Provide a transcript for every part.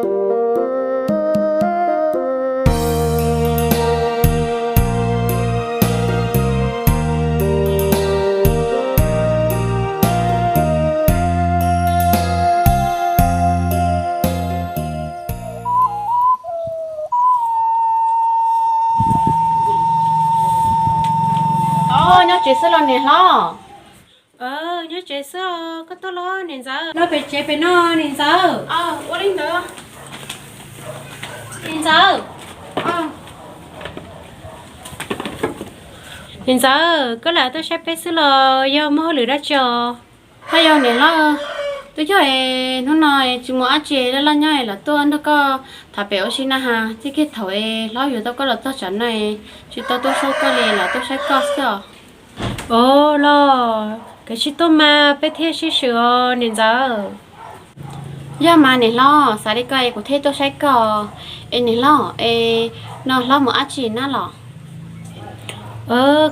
Nyob tsev xwb los niam hlob? Nyob tsev xwb os, koj tuaj los niam ntxawm. Los pem tsev pem no niam ntxawm. Ua li ntawd. Niam ntxawm. Niam ntxawm, koj lam tuaj saib peb xwb los yog muaj hauj lwm dab tsi os? Haj yog niam hlob, twb yog es hnub no tsis mus dab tsi, laj laj nyob los tuaj nrog koj tham pem ua si na has, txij kiag thaum es hlob yuav tau koj los txog tsam no tsis tau tuaj saib koj li, los tuaj saib koj xwb os. Ua los, kav tsij tuaj mas peb thiaj sib swm os niam ntxawm. Yog mas niam hlob, xav li koj es kuv thiaj tuaj saib koj. Es niam hlob, es no hlob mus dab tsi na los?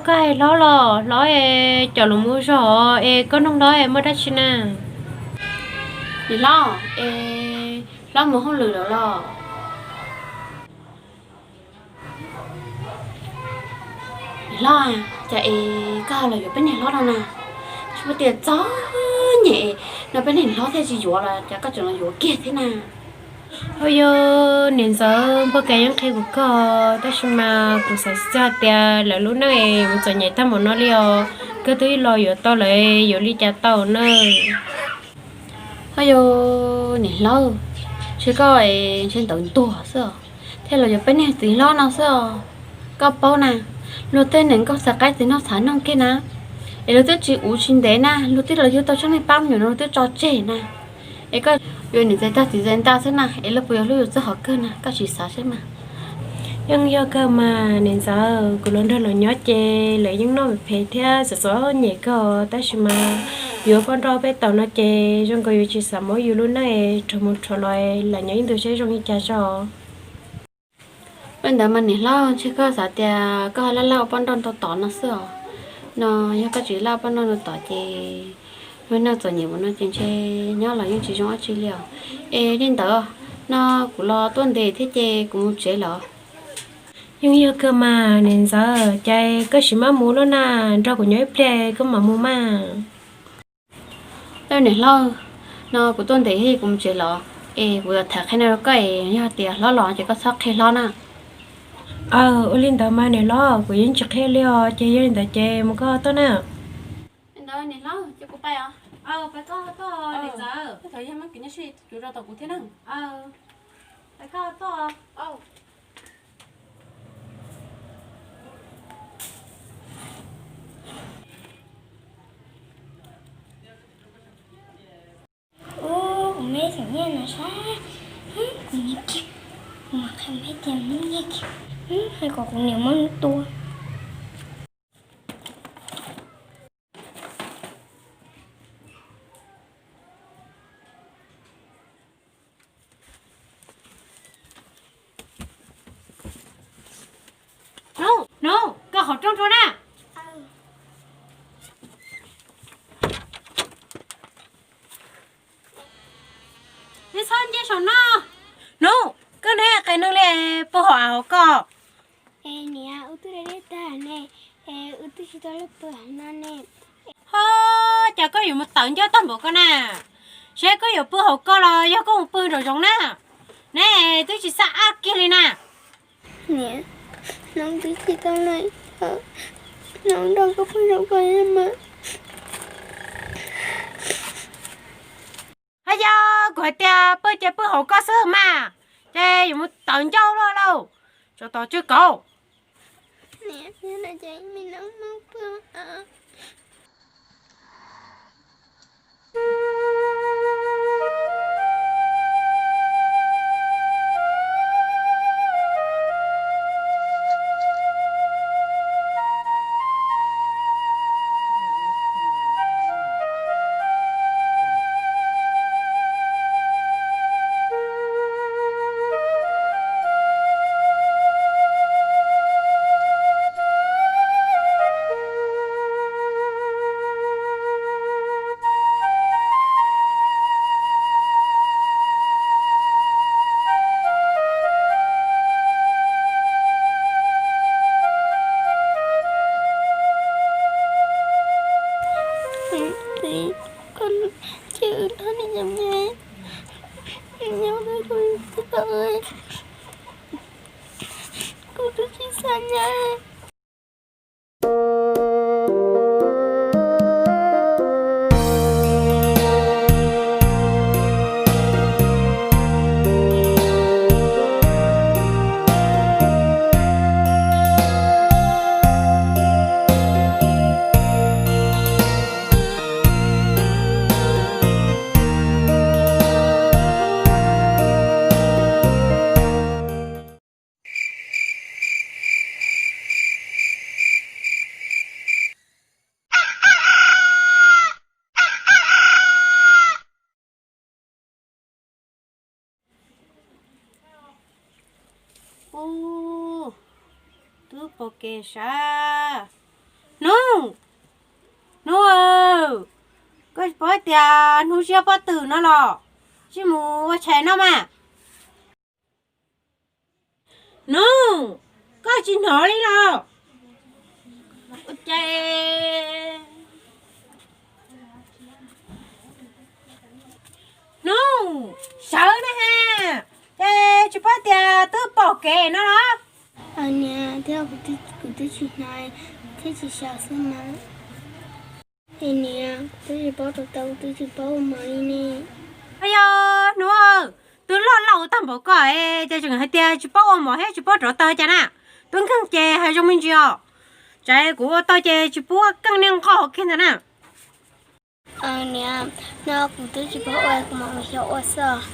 Koj hais hlob los hlob es coj lus mus zog es koj nug hlob es muaj dab tsi na? Niam hlob, es hlob mus hauj lwm lawm los? Niam hlob, cas es koj los yuav peb niag hlob no na? Tsis paub tias txom nyem no peb niag hlob thiaj tsis yuav los cas koj tseem los yuav kiag thiab na. Ua yog niam ntxawm, npawg Kas yeej qhia kuv kawg, tab sis mas kuv xav tsis txog tias lawv lub neej es yuav txom nyem tag npaum no li os. Koj twb los yuav tau lawm yuav li cas tau na? Ua yog niam hlob, ntshe koj ntshe ntawv ntuag xwb os, thiaj los yuav peb niag txiv hlob no xwb os. Koj paub na, luag tej neeg nkauj txhav qaib txiv noj txhav noog kiag na, es luag twb tsis uv tsis ntev na luag twb los yug tau tsob niag pab me nyuam no luag twb tso tseg na. Es koj yuav niam tais tag txiv tais ntaj xwb na, es luag puas yuav hlub yus txog qhov kawg na, koj sim xav saib mas. Yeej yog kawg mas niam ntxawm, kuv los nrog lawv nyob ces lawv yeej noj phem thiab txom txom nyem kawg, tab sis mas yuav poj nrauj peb tau no ces zoo nkaus yuav tsis xav muab yus lub neej rhuav mus rhuav los, lam nyob ib ntus seb zoo li cas tso. Ua ntawd mas niam hlob, ntshe koj xav tias koj laj laj ua poj nrauj rau tom no xwb os. No yog koj tsis laj ua poj nrauj rau tom ces lub neej txom nyem ua no ces ntshe nyob los yeej tsis zoo dab tsi li os. Es li ntawd, no kuv los tuaj ntev thiab ces kuv mus tsev lawm. Yeej yog kawg mas niam ntxawm, ces koj sim maj mus lub na, nrog kuv nyob ib pliag koj mam mus mas. Niam hlob, no kuv tuaj ntev thiab kuv mus tsev lawm, es kuv yuav tham qhia no rau koj es yog tias hlob los ces koj txhob qhia hlob na. Aw, ua li ntawd mas niam hlob, kuv yeej tsis qhia li os, ces yog li ntawd ces mus koj tuaj na. Ntawd niam hlob, ces kuv pais os. Aw, pais koj tuaj niam ntxawm. Thaum yog muab kws nyob sib cuv rau tom kuv thiab na. Aw, pais koj tuaj. Ub, kuv meb tseem nyiaj no sab, kuv niam kiag, kuv mam qhia meb tias meb nyiaj kiag, hais kom kuv niam muab tua. Nub, nub, koj qhov rooj rau na. Neb txhob nce saum no. Nub, koj neb qe neeg li, puag hauv av hauv koj. Es niam, wb twb da dej tag ne, es wb twb tsis tau laj pw no ne. Ho, cas koj yuav mus tawv ncauj tag npaum ko na? Seb koj yuav pw hauv koj los yog koj mus pw nraum zoov na? Neb twb tsis xav ab kiag li na. Niam, no twb tsis tau lawm, no nrog koj pw nraum ko mas. Haj yog kuv hais tias pw ces pw hauv koj xwb mas, ces yuav mus tawv ncauj luaj lauj, tsov tom tswj kaus. Kuv twb tsis xav nyob. Ub, twb pom kev sav. Hnub, Hnub, koj tsis paub tias hnub siab pob tw no los, sim mus ua tshais noj mas. Hnub, koj tsis hnov li los? Ua cas, Hnub, sawv na ha, ces tsis paub tias twb pom kev no los? Niam, thiab kuv twb tsis hnov thiab tsis sawv xwb mas. Es niam, kuv twb tsis paub rov taw, kuv twb tsis paub ua mov li ne. Ayo, Hnub, twb loj laus tag npaum koj es tseem hais tias tsis paub ua mov thiab tsis paub rov taw cas na. Twb nkeeg ces hais zoo me ntsis os. Tsam kuv ua tau ces tsis pub keej niag nqos kiag ntag na. Niam, no kuv twb tsis paub ua, kuv mam mus xyuas ua xwb os.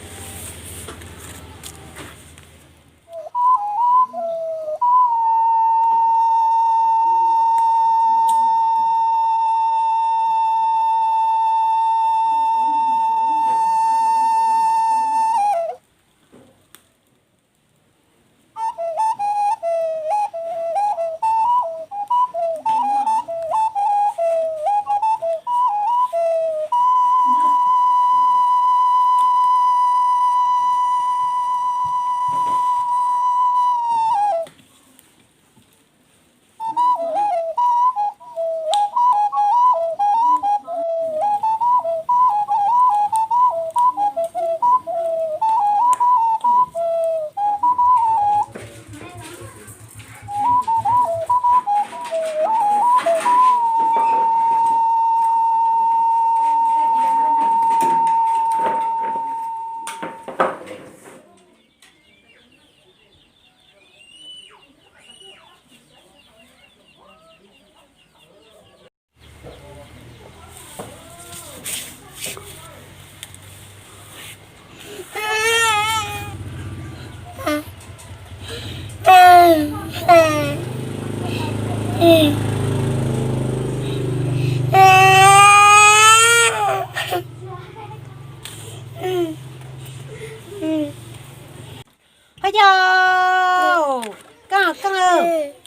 Ho yog, koj, koj,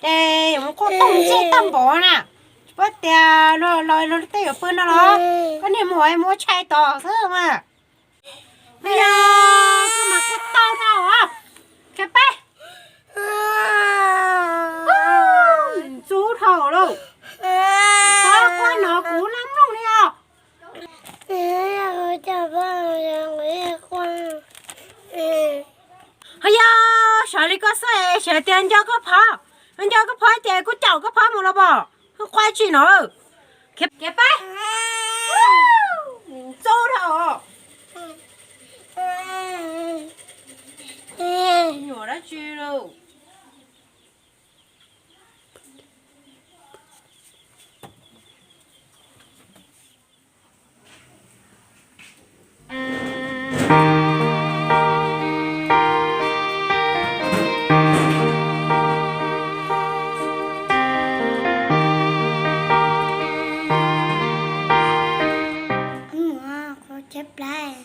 ces yuav muab quaj toog ntsej tag npaum na. Tsis paub tias los los tej yuav pw no los? Koj niag muam mus ua tshais tos xwb mas. Ho yog, koj mas quaj tau dhau os. Khiav peb. Ntxub dhau lauj. Txhob quaj no kuv lam mloog li os. Ho yog, sawv li koj xwb es tias nco koj phov, nco koj phov ces kuv caum koj phov mus los pom. Quaj tsis no. Khiav peb. Ntxub dhau. Nyuam dab tsi lauj? Ab muam, kuv cab plab.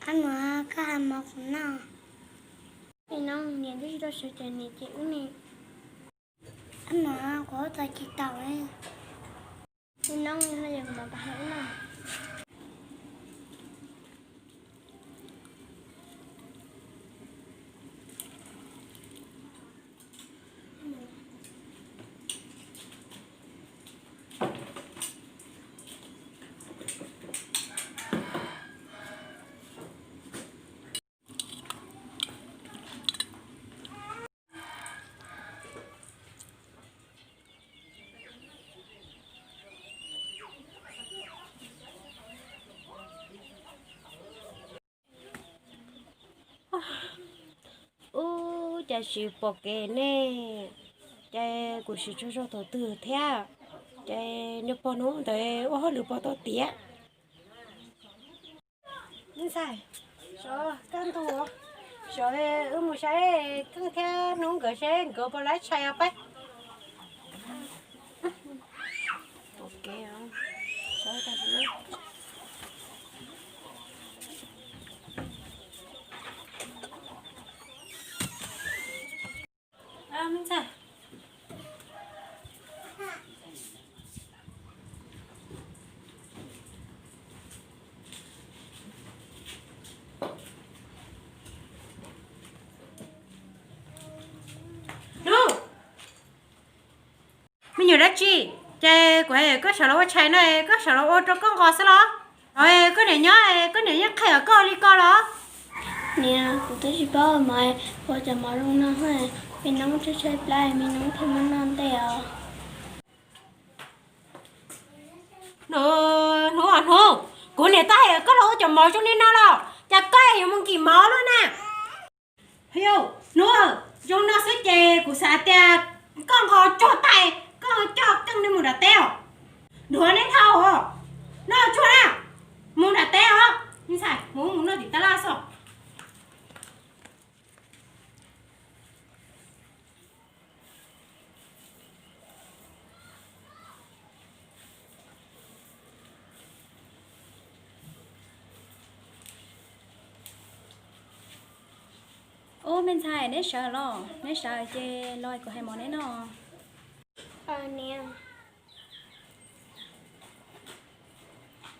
Ab muam, koj hais mov kuv noj. Nim no niam twb tsis tau sawv ces niam ces wb ne. Ab muam, kuv ua tau tsis tau. Nim no yog kuv mam pab hais wb noj. Cas tsis pom kev ne, ces kuv sim tsaug zog thaum twg thiab, ces nws pog hnub ntawd ua hauj lwm pog tau tiav. Ntxhais, sov kaj ntug, sov wb mus saib Keej thiab hnub nkawd seb nkawd puas laib tshais os peb. Hnub, me nyuam dab tsi? Ces kuv hais koj sawv los ua tshais no, koj sawv los ua rau koj nqos xwb los? Koj niam nyob, koj niam yeej qhia koj li ko los? Niam, kuv twb tsis paub mas, ua cov mov zoo no, me noob tshaib tshaib plab, me noob thiaj muab noj ntej os. Hnub, Hnub, kuv niam tab hais koj los ua cov mov zoo li no los, cas koj yuav mus nkim mov luaj na? Hnub, zoo no xwb ces kuv xav tias koj nqos tsuag tais, koj coj Keej neb mus nram teb os. Duav neb dhau os, noj tsuag na, mus nram teb os. Ntxhais, mus mus noj tim tab laj xwb. Ub, me ntxhais, neb sawv los? Neb sawv ces los kuv hais mov neb noj.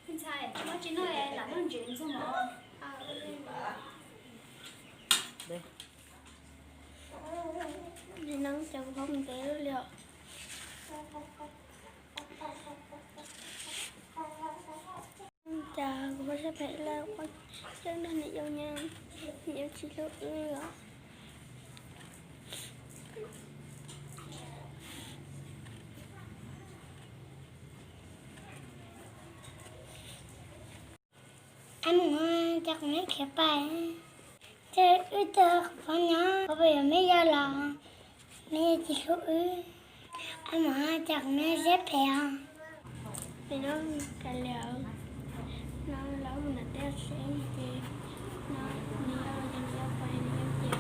Ntxhais, koj tsis noj lam noj ntsis ntxuag mov. Cas kuv pom siab phem lawm, ua cas niam yau, niam yau tsis hlub wb os. Ab mus, cas kuv neb khiav pais, ces wb cia qhov nyob, qhov pes yog meb yog los, meb yog tsis hlub wb. Ab mus, cas kuv neb siab phem os. Peb no, cas li no los mus nram teb seb ces no, nws yau los ces nws yau pais nws yau ces.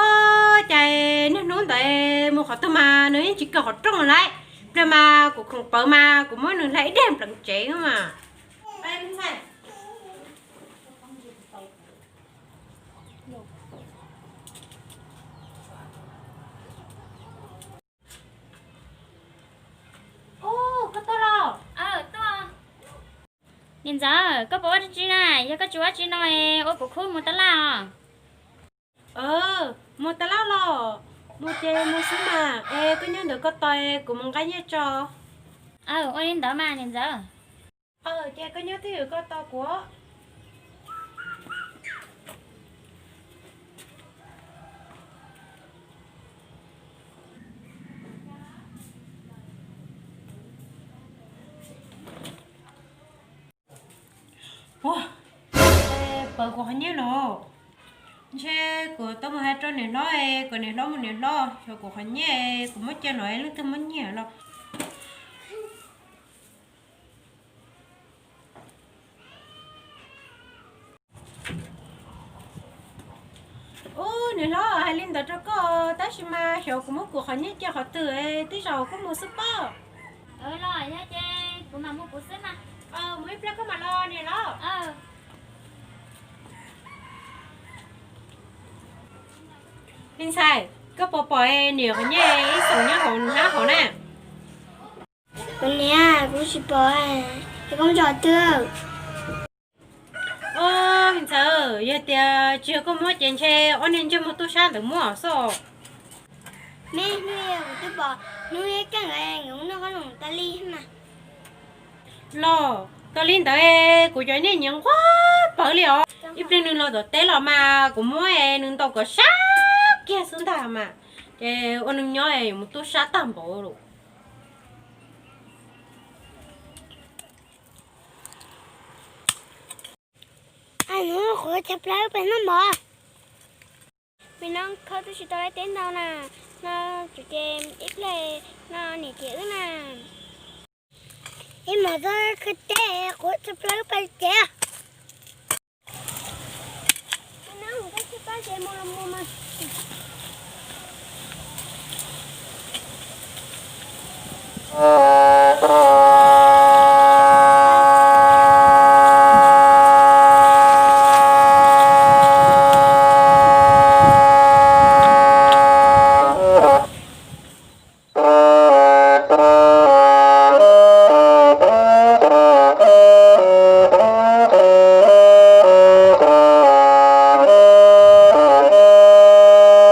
Ov, cas niaj hnub ntawd mus qhov twg mas nws yeej tsis kawm qhov rooj lawm. Pliag mas kuv khoom pawv mas kuv muab nws hlais ib daig npleev tsev mas. Ub, koj tuaj los? Niam ntxawm, koj puas ua dab tsi na? Yog koj tsis ua dab tsi no, ua kuv khub mus tab laj os. Mus tab laj los? Mus ces mus xwb mas, es koj nyob ntawm koj tos kuv mus nqa nyiaj tso. Ua li ntawd mas niam ntxawm. Ces koj nyob twj ywm koj tos kuv. Ua, pawv kuv qhov nyiaj los. Ntshe kuv tau mus hais rau niam hlob es kom niam hlob mus niam hlob, xyov kuv qhov nyiaj kuv muab cia no es leej twg muab nyiag los. Ub, niam hlob, hais li ntawd rau koj tab sis mas xyov kuv muab kuv qhov nyiaj cia qhov twg es tej zaum koj mus xwb pob. Los yog ces kuv mam mus kuv xwb mas. Mus ib pliag koj mam los niam hlob. Me ntxhais, koj puas pom niam qhov nyiaj ib xeem nyob hauv hnab hauv na? Kuv niam, kuv tsis pom, es koj muab tso twg? Ub, me ntxhais, yog tias tsis yog koj muab ces ntshe ob niag ntsej muag tub sab ntawd muab xwb. Me, hnub kuv twb pom hnub ib keej nkawd noj qhob noom tas li mas. Los, tas li ntawd kuv cov nyiaj nyiam nquag pawv li os. Ib pliag nws los tom teb los mas kuv muab es nws ntaus kom sab kiag xwb ntag mas. Ces ua neeg nyob es yuav mus tub sab tag npaum li. Hnub qhuav chaw plaws pem noj mov. Me noob khawb twb tsis tau laib teb ntau na, no tsuas ces ib pliag no niam cem wb na. Ib hmos txog khawb teb qhuav chaw plaws pem ces.